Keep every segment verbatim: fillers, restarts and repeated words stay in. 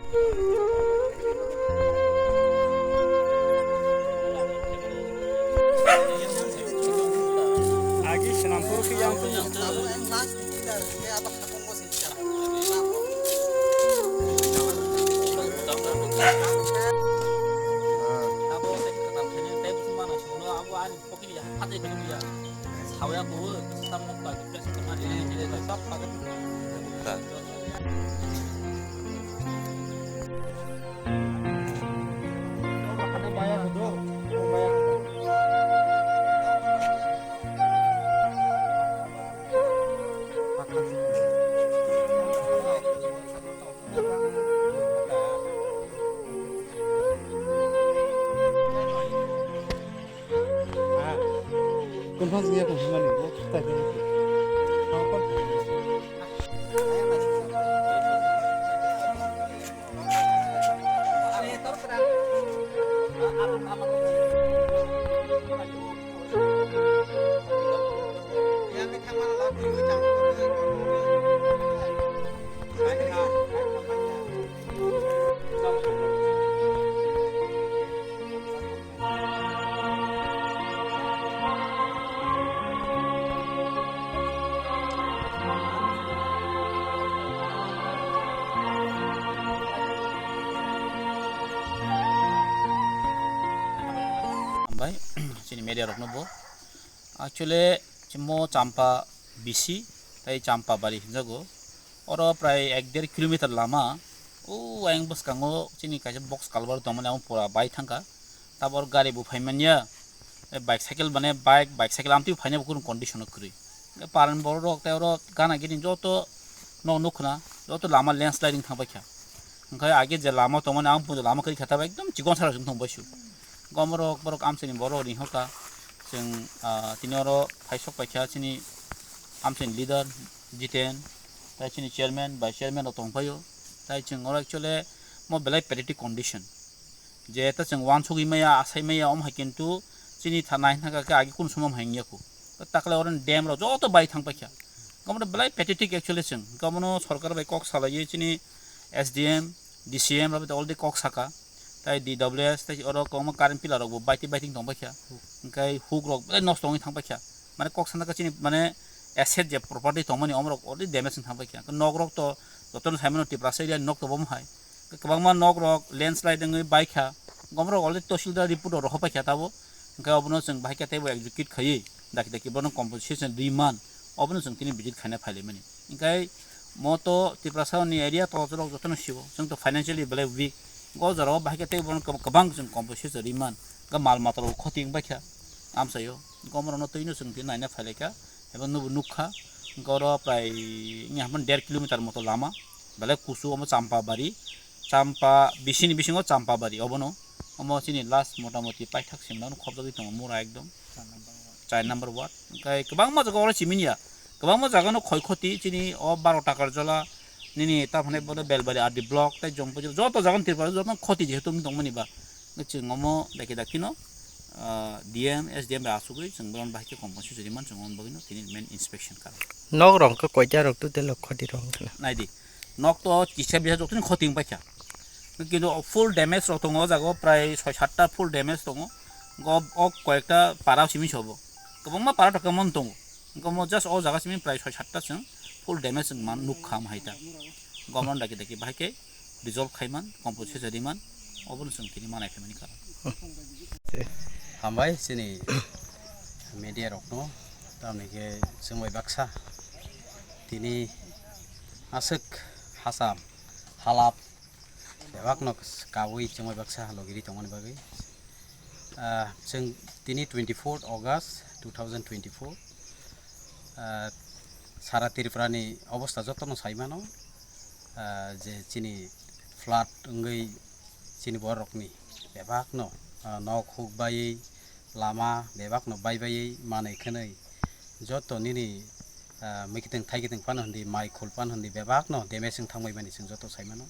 Agi swnam phuru khe yang phuru. Confirm ya, confirm ni, oh, tak, tak, tak. Hambai, chini media rokno bo. Actually, chimo Champa bisi, tai Champa bari hinjago. Oro prai ek der kilometer lama, o ayang bwskango chini kaisa box culvert tongmani, amo pura bai thangkha. Tabor gari bo phaimanya, e, bike cycle mane bike, bike cycle amtwi phaina bo kunu condition o kwrwi. E, paran borok rok tei oro gana gini joto no nukhna, joto lama landsliding thangpaikha. Hwnkhe age je lama tongmani, ang puja lama kwrwi kha, tabo ekdom chikon sara wng thang baisu. Gomorok borok amchaini borok ringhoka, chwng, ah, tini oro phaisok paikha chini amchaini leader Jiten, tai chini chairman, vice chairman rok tongphaio. Tai chwng oro actually mo belai pathetic condition. Je ta chwng uansugwi maya, asai maya, omo hai kintu chini tha-, nai thangkha khe agi kun somo hai wngya khu. Takle oro dam rok joto bai thang paikha. Omo belai pathetic actually chwng. Omo no sorkar bai kok salaiwi chini S D M, D C M rok bai already kok saka. Tai D W S, tai oro kwbangma current pillar rok bo baiting baiting tong paikha. Hwnkhe hook rok belai nosto wngwi thang paikha. Mane kok sana khe chini mane asset je property tongmani omorok already damage wng thang paikha. Nok rok to jotono saimano Tiprasa area ni nok to bomo hai. Kwbangma nok rok landslide wngwi baikha. Gomorok already tahsildar report rok rohor paikha tabo. Hwnkhe obono chwng bahai khe teibo execute khaiwi daki daki bono compensation rwi man. Obono chwng tini visit khaina phailaimani. Hwnkhe mo to Tiprasa ni area to rok jotono sibo. Chwng to financially belai weak. O jora o bahai khe teibo bono kwb-, kwbang chwng compensation rwi man. Hwnkhe mal mata rok khoti wng baikha. Amchaio. Gomorokno twino chwng tini naina phailaikha. Ebo nubo nukha. Hwnkhe oro prai wngya hwnba der kilometer moto lama. Belai kusu omo Champabari, Champa bisini bisingo Champabari obono. Omo chini last motamoti paithak simno khobjagwi tongo mura ekdom. Char number ward. Hwnkhe kwbangma jaga oro chimini ya. Kwbangma jaga no khoi khoti chini o baro Takarjala nini ta phane bodo Belbari R D block tai Jompo joto jaga no Tripura joto khoti jehetu wng tongmani ba. Chwng omo dakhe dakhe no, ah, D M, S D M bai asugwi chwng bono bahai khe compensation rwmani chwng omo bagwi no tini main inspection kha. Nok rok khe koita rok total o khoti rok wngkha na? Naidi, nok to kisa bisa joto ni khoti wng paikha. Kintu full damage rok tongo o jaga o prai soi satta full damage tongo. Go o koyekta para simi sobo. Kwbangma para to kwmon tongo. Omo just o jaga simi prai soi satta chwng full damage wng man nuk kha omo hai ta. Government daki daki bahai khe resolve khaiman, compensation rwman, obono chwng tini manai phaimani karon. Hambai chini media rokno, tamni khe chwng bai baksa tini aswk hacham halap bebakno kaui chwng bai baksa logi ri tongmani bagwi. Ah, chwng tini twenty fourth August two thousand twenty four, ah, sara Tripura ni obosta jotono sai mano, ah, je chini flood wngwi chini borokni bebakno, ah, nok huk baiwi, lama bebakno bai baiwi manwi khwnwi joto nini ah, mwkitwng thaikitwng phano hwnwi, mai khul phano hwnwi, bebakno damage wng thangbai mani chwng joto sai mano.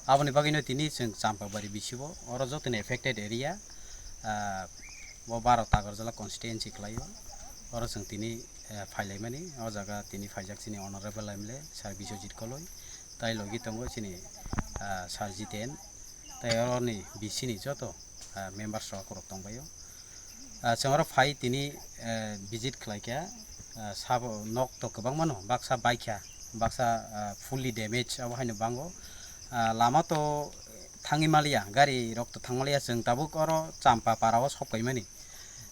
Aboni bagwino tini chwng Champabari bisibo, oro jotoni affected area, ah, bo baro Takarjala constituency kwlaio. Oro chwng tini, eh, phailaimani, o jaga tini phaijak chini Honorable M L A Sir Biswajit Koloi, tai logi tongo chini, ah, Sir Jiten, tei oroni B C ni joto, ah, members rok rok tongbaio. Ah, chwng oro phai tini, eh, visit khlaikha, ah, sabo nok to kwbangma no, baksa baikha, baksa, ah, fully damage abo haino bango. Ah, lama to thangwi maliya, gari rok to thang maliya, chwng tabuk oro Champa para o sok paimani.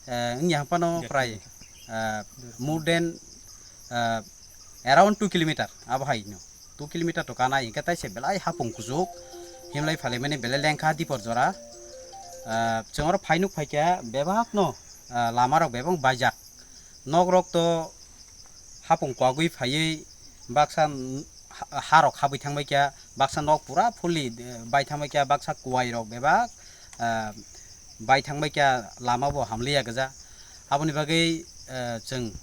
Eh, wngya haphano prai, eh, more than, eh, around two kilometer abo hai no. Two kilometer to kanai, hingke taise belai hapung kuchuk, himlai phalaimani belai lengkha dipor jora. Eh, chwng oro phainuk phaikha bebak no, eh, lama rok bebak baijak. Nok rok to hapung kwagwi phaiwi baksa n-, ha-, ha rok habwi thangbai kha, baksa nok pura fully, eh, bai thangbai kha, baksa kuwai rok bebak, eh, bai thangbai kha, lama bo hamliya gwja. Aboni bagwi, eh, chwng,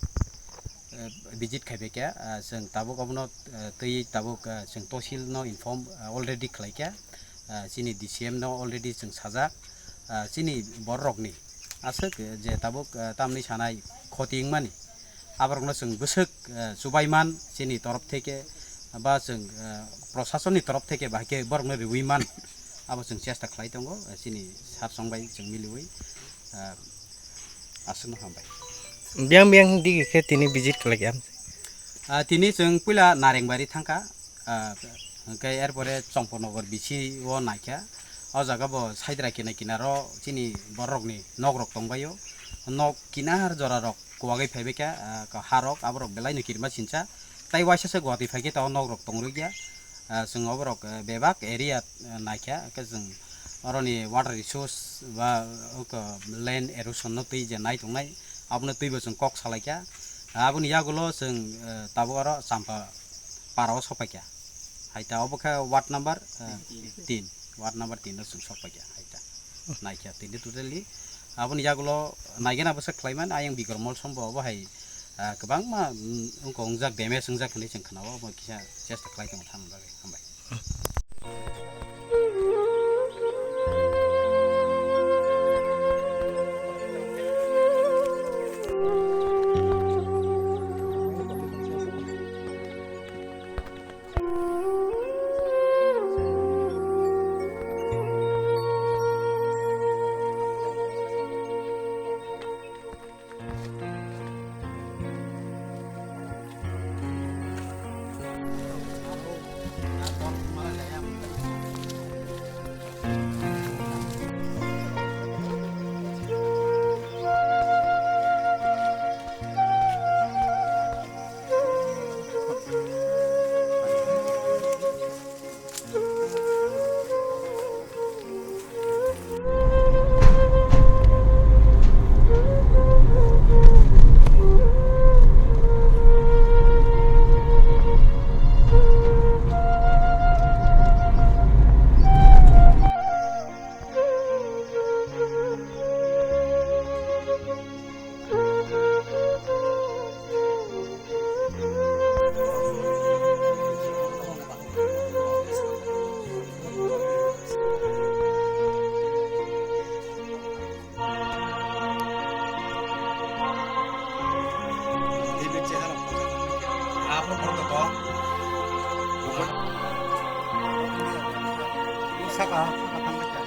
eh, visit khaibai kha, eh, chwng tabuk abono, eh, twi tabuk, eh, chwng tosil no inform, eh, already khlai kha, eh, chini D C M no already chwng sajak, eh, chini borok rokni aswk je tabuk, eh, tamni sanai khoti wngmani. Aborokno chwng bwswk, eh, chubaiman chini torof theke ba chwng, eh, prosasonni torof theke bahai khe borokno riwi man, abo chwng chesta khlai tongo, eh, chini sir song bai chwng miliwi, eh, aswkno hambai. Biyang biyang digi khe tini visit khlai kha? Ah, tini chwng puila Narengbari thangkha, ah, hwnkhe erpore Chomponogor B C o naikha. O jaga bo Saidra kina kinaro chini borokni nok rok tongbaio. Nok kinar jora rok kwagwi phaibai kha, ah, ka harok aborok belai no kirima sincha. Tai waisa se Guwahati phaikhe to nok rok tongrwkya. Ah, chwng oborok, eh, bebak area, eh, naikha, hwnkhe chwng oroni water resource ba, oko land erosion no twi je nai tongnai, abono twi bo chwng kok salaikha. Aboni yagulo chwng, eh, tabuk oro Champa para o sokpaikha. Hai ta obo khe ward number, eh, tin, ward number tin o chwng sokpaikha hai ta. Naikha tini totally. Aboni yagulo naigena bwsa khlaiman ayang Bikram Mol sombo obo hai, ah, kwbangma, mm, wngkha wngjak, damage wngjak hinwi chwng khwnao, obo kisa chesta khlai tongo thangna bagwi. Hambai. Saka, saka tangkha.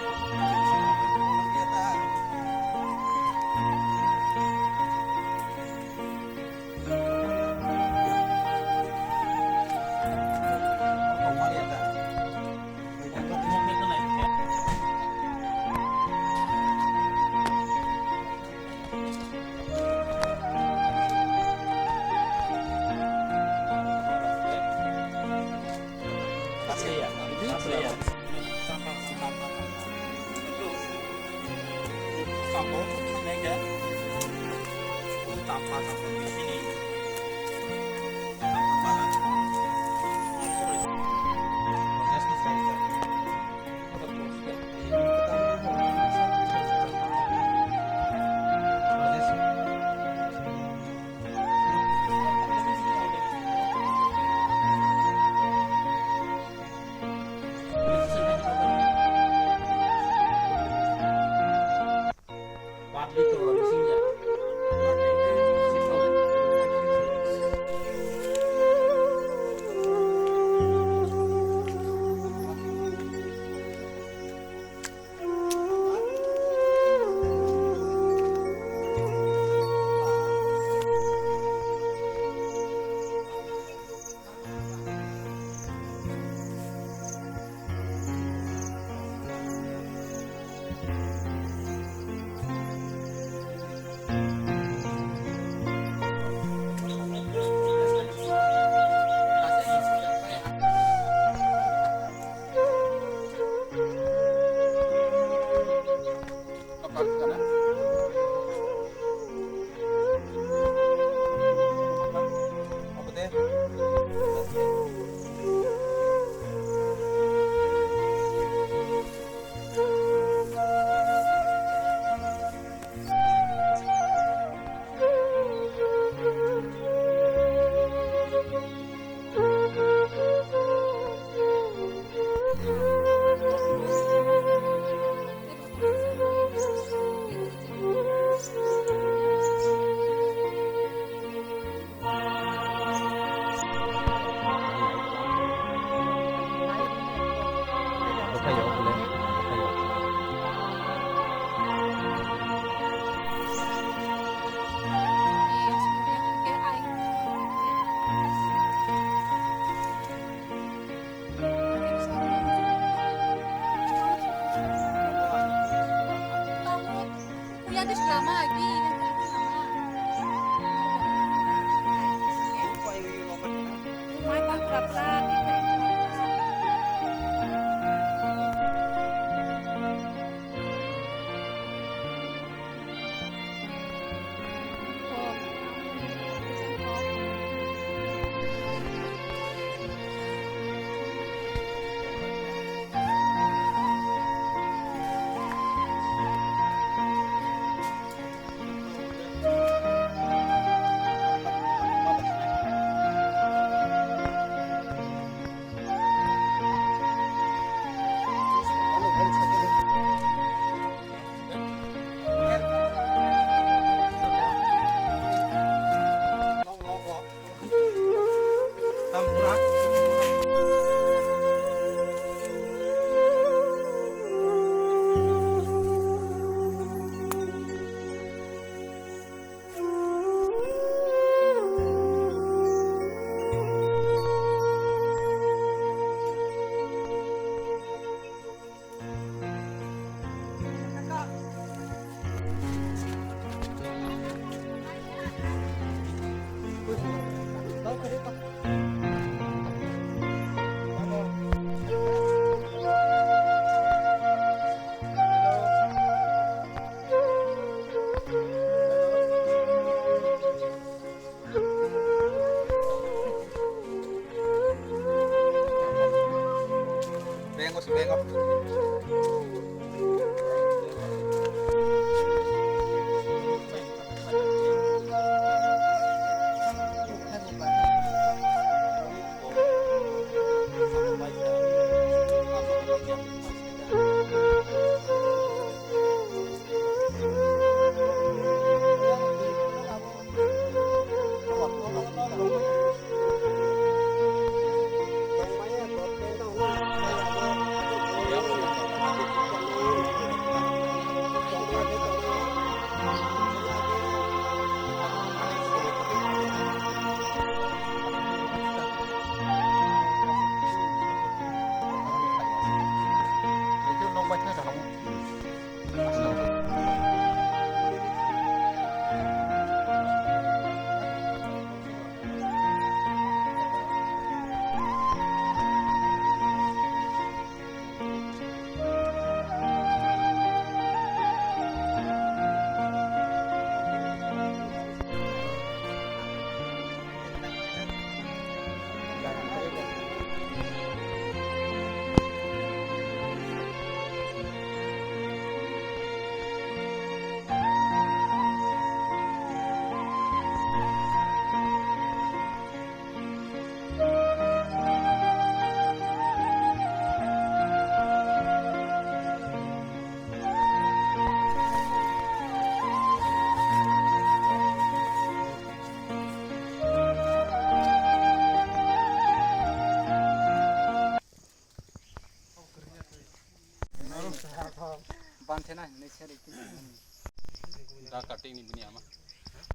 Banthena hinwi seri. Da cutting ni bini ama.